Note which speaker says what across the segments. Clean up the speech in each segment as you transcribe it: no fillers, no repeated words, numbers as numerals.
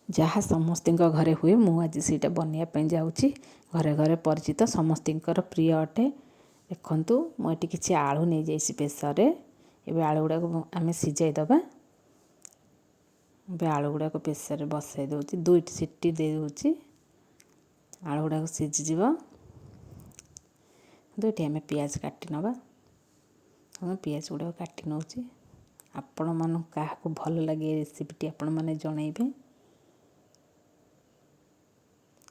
Speaker 1: ଯାହା ସମସ୍ତଙ୍କ ଘରେ ହୁଏ, ମୁଁ ଆଜି ସେଇଟା ବନେଇବା ପାଇଁ ଯାଉଛି। ଘରେ ଘରେ ପରିଚିତ, ସମସ୍ତଙ୍କର ପ୍ରିୟ ଅଟେ। ଦେଖନ୍ତୁ, ମୁଁ ଏଠି କିଛି ଆଳୁ ନେଇଯାଇଛି ପ୍ରେସରରେ। ଏବେ ଆଳୁ ଗୁଡ଼ାକୁ ଆମେ ସିଝାଇ ଦେବା। ଏବେ ଆଳୁ ଗୁଡ଼ାକ ପ୍ରେସରରେ ବସାଇ ଦେଉଛି, ଦୁଇଟି ସିଟି ଦେଇ ଦେଉଛି, ଆଳୁ ଗୁଡ଼ାକ ସିଝିଯିବ। ଦୁଇଟି ଆମେ ପିଆଜ କାଟି ନେବା। ଆମେ ପିଆଜ ଗୁଡ଼ାକ କାଟି ନେଉଛି। ଆପଣମାନଙ୍କୁ କାହାକୁ ଭଲ ଲାଗେ ଏ ରେସିପିଟି, ଆପଣମାନେ ଜଣାଇବେ।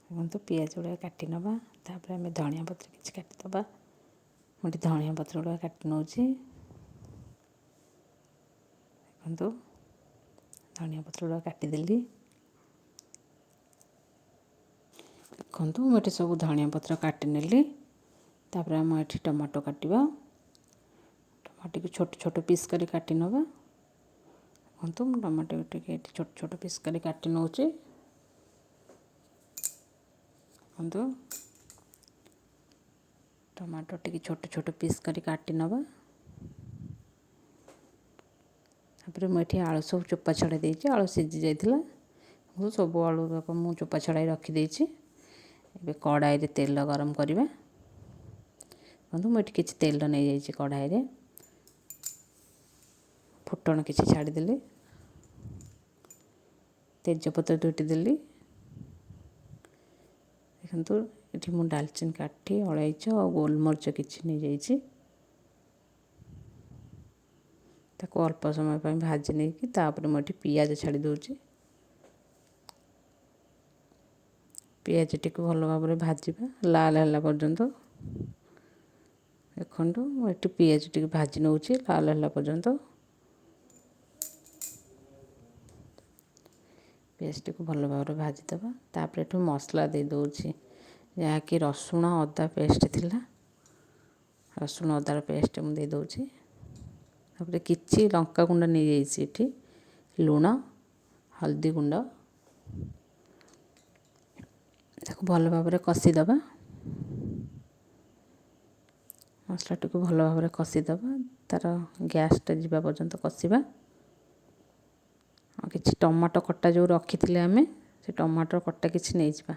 Speaker 1: ଦେଖନ୍ତୁ, ପିଆଜ ଗୁଡ଼ାକ କାଟି ନେବା। ତାପରେ ଆମେ ଧନିଆ ପତ୍ର କିଛି କାଟିଦେବା। ମୁଁ ଏଠି ଧନିଆ ପତ୍ର ଗୁଡ଼ାକ କାଟି ନେଉଛି। ଦେଖନ୍ତୁ, ଧନିଆ ପତ୍ର ଗୁଡ଼ାକ କାଟିଦେଲି। ଦେଖନ୍ତୁ, ମୁଁ ଏଠି ସବୁ ଧନିଆ ପତ୍ର କାଟିନେଲି। ତାପରେ ଆମେ ଏଠି ଟମାଟୋ କାଟିବା। ଟମାଟୋକୁ ଛୋଟ ଛୋଟ ପିସ୍ କରି କାଟି ନେବା। ଦେଖନ୍ତୁ, ମୁଁ ଟମାଟୋ ଟିକେ ଏଠି ଛୋଟ ଛୋଟ ପିସ୍ କରି କାଟି ନେଉଛି। ଦେଖନ୍ତୁ, ଟମାଟୋ ଟିକେ ଛୋଟ ଛୋଟ ପିସ୍ କରି କାଟି ନେବା। ତାପରେ ମୁଁ ଏଠି ଆଳୁ ସବୁ ଚୋପା ଛଡ଼ାଇ ଦେଇଛି। ଆଳୁ ସିଝି ଯାଇଥିଲା। ମୁଁ ସବୁ ଆଳୁ ଯାକ ମୁଁ ଚୋପା ଛଡ଼ାଇ ରଖିଦେଇଛି। ଏବେ କଡ଼ାଇରେ ତେଲ ଗରମ କରିବା। ଦେଖନ୍ତୁ, ମୁଁ ଏଠି କିଛି ତେଲ ନେଇଯାଇଛି କଢ଼ାଇରେ। ଫୁଟଣ କିଛି ଛାଡ଼ିଦେଲି, ତେଜପତ୍ର ଦୁଇଟି ଦେଲି। ଦେଖନ୍ତୁ, ଏଠି ମୁଁ ଡାଲଚିନି କାଠି, ଅଳେଇଚ ଆଉ ଗୋଲମରିଚ କିଛି ନେଇଯାଇଛି। ତାକୁ ଅଳ୍ପ ସମୟ ପାଇଁ ଭାଜି ନେଇକି ତାପରେ ମୁଁ ଏଠି ପିଆଜ ଛାଡ଼ି ଦେଉଛି। ପିଆଜଟିକୁ ଭଲ ଭାବରେ ଭାଜିବା ଲାଲ ହେଲା ପର୍ଯ୍ୟନ୍ତ। ଦେଖନ୍ତୁ, ମୁଁ ଏଠି ପିଆଜ ଟିକେ ଭାଜି ନେଉଛି ଲାଲ ହେଲା ପର୍ଯ୍ୟନ୍ତ। ପିଆଜଟିକୁ ଭଲ ଭାବରେ ଭାଜିଦେବା। ତାପରେ ଏଠୁ ମସଲା ଦେଇଦେଉଛି, ଯାହାକି ରସୁଣ ଅଦା ପେଷ୍ଟ ଥିଲା। ରସୁଣ ଅଦାର ପେଷ୍ଟ ମୁଁ ଦେଇଦେଉଛି। ତାପରେ କିଛି ଲଙ୍କା ଗୁଣ୍ଡ ନେଇଯାଇଛି ଏଠି, ଲୁଣ, ହଳଦୀ ଗୁଣ୍ଡ। ତାକୁ ଭଲ ଭାବରେ କଷିଦେବା। ମସଲାଟିକୁ ଭଲ ଭାବରେ କଷିଦେବା, ତା'ର ଗ୍ୟାସ୍ଟା ଯିବା ପର୍ଯ୍ୟନ୍ତ କଷିବା। ଆଉ କିଛି ଟମାଟୋ କଟା ଯେଉଁ ରଖିଥିଲେ ଆମେ, ସେ ଟମାଟୋ କଟା କିଛି ନେଇଯିବା।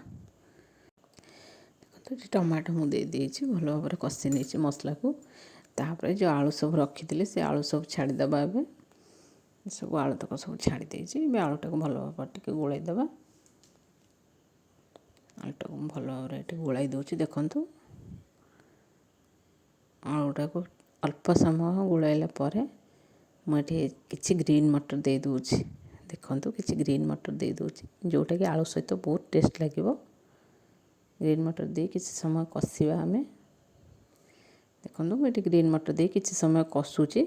Speaker 1: ଦେଖନ୍ତୁ, ଏଠି ଟମାଟୋ ମୁଁ ଦେଇଦେଇଛି। ଭଲ ଭାବରେ କଷି ନେଇଛି ମସଲାକୁ। ତାପରେ ଯେଉଁ ଆଳୁ ସବୁ ରଖିଥିଲି, ସେ ଆଳୁ ସବୁ ଛାଡ଼ିଦେବା। ଏବେ ସବୁ ଆଳୁ ତକ ସବୁ ଛାଡ଼ି ଦେଇଛି। ଏବେ ଆଳୁଟାକୁ ଭଲ ଭାବରେ ଟିକେ ଗୋଳେଇ ଦେବା। ଆଳୁଟାକୁ ମୁଁ ଭଲ ଭାବରେ ଏଠି ଗୋଳାଇ ଦେଉଛି। ଦେଖନ୍ତୁ, ଆଳୁଟାକୁ ଅଳ୍ପ ସମୟ ଗୋଳାଇଲା ପରେ ମୁଁ ଏଠି କିଛି ଗ୍ରୀନ୍ ମଟର ଦେଇଦେଉଛି। ଦେଖନ୍ତୁ, କିଛି ଗ୍ରୀନ୍ ମଟର ଦେଇଦେଉଛି, ଯେଉଁଟାକି ଆଳୁ ସହିତ ବହୁତ ଟେଷ୍ଟ ଲାଗିବ। ଗ୍ରୀନ୍ ମଟର ଦେଇ କିଛି ସମୟ କଷିବା ଆମେ। ଦେଖନ୍ତୁ, ମୁଁ ଏଠି ଗ୍ରୀନ୍ ମଟର ଦେଇ କିଛି ସମୟ କଷୁଛି।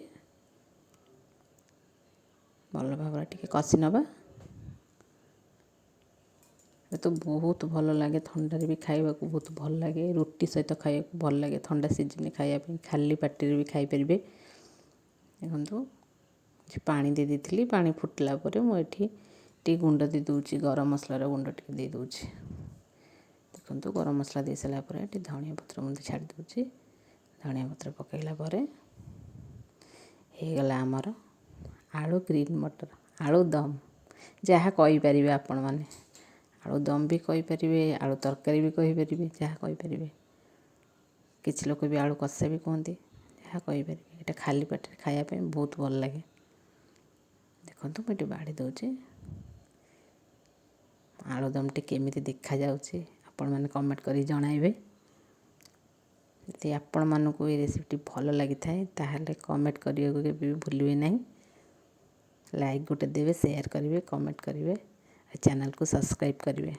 Speaker 1: ଭଲ ଭାବରେ ଟିକେ କଷି ନେବା। ଏ ତ ବହୁତ ଭଲ ଲାଗେ, ଥଣ୍ଡାରେ ବି ଖାଇବାକୁ ବହୁତ ଭଲ ଲାଗେ, ରୁଟି ସହିତ ଖାଇବାକୁ ଭଲ ଲାଗେ, ଥଣ୍ଡା ସିଜିନ୍ରେ ଖାଇବା ପାଇଁ, ଖାଲି ପାଟିରେ ବି ଖାଇପାରିବେ। ଦେଖନ୍ତୁ, କିଛି ପାଣି ଦେଇ ଦେଇଥିଲି। ପାଣି ଫୁଟିଲା ପରେ ମୁଁ ଏଠି ଟିକେ ଗୁଣ୍ଡ ଦେଇଦେଉଛି, ଗରମ ମସଲାର ଗୁଣ୍ଡ ଟିକେ ଦେଇଦେଉଛି। ଦେଖନ୍ତୁ, ଗରମ ମସଲା ଦେଇ ସାରିଲା ପରେ ଏଠି ଧନିଆ ପତ୍ର ମଧ୍ୟ ଛାଡ଼ି ଦେଉଛି। ଧନିଆ ପତ୍ର ପକାଇଲା ପରେ ହେଇଗଲା ଆମର ଆଳୁ ଗ୍ରୀନ୍ ମଟର, ଆଳୁ ଦମ୍, ଯାହା କହିପାରିବେ ଆପଣମାନେ। ଆଳୁ ଦମ୍ ବି କହିପାରିବେ, ଆଳୁ ତରକାରୀ ବି କହିପାରିବେ, ଯାହା କହିପାରିବେ। କିଛି ଲୋକ ବି ଆଳୁ କଷା ବି କୁହନ୍ତି। ଯାହା କହିପାରିବେ। ଏଇଟା ଖାଲି ପାଟିରେ ଖାଇବା ପାଇଁ ବହୁତ ଭଲ ଲାଗେ। ଦେଖନ୍ତୁ, ମୁଁ ଏଠି ବାଢ଼ି ଦେଉଛି। ଆଳୁଦମଟି କେମିତି ଦେଖାଯାଉଛି, ଆପଣମାନେ କମେଣ୍ଟ କରି ଜଣାଇବେ। ଯଦି ଆପଣମାନଙ୍କୁ ଏ ରେସିପିଟି ଭଲ ଲାଗିଥାଏ, ତାହେଲେ କମେଣ୍ଟ କରିବାକୁ କେବେ ବି ଭୁଲିବେ ନାହିଁ। ଲାଇକ୍ ଗୋଟେ ଦେବେ, ସେୟାର କରିବେ, କମେଣ୍ଟ କରିବେ ଆଉ ଚ୍ୟାନେଲକୁ ସବସ୍କ୍ରାଇବ୍ କରିବେ।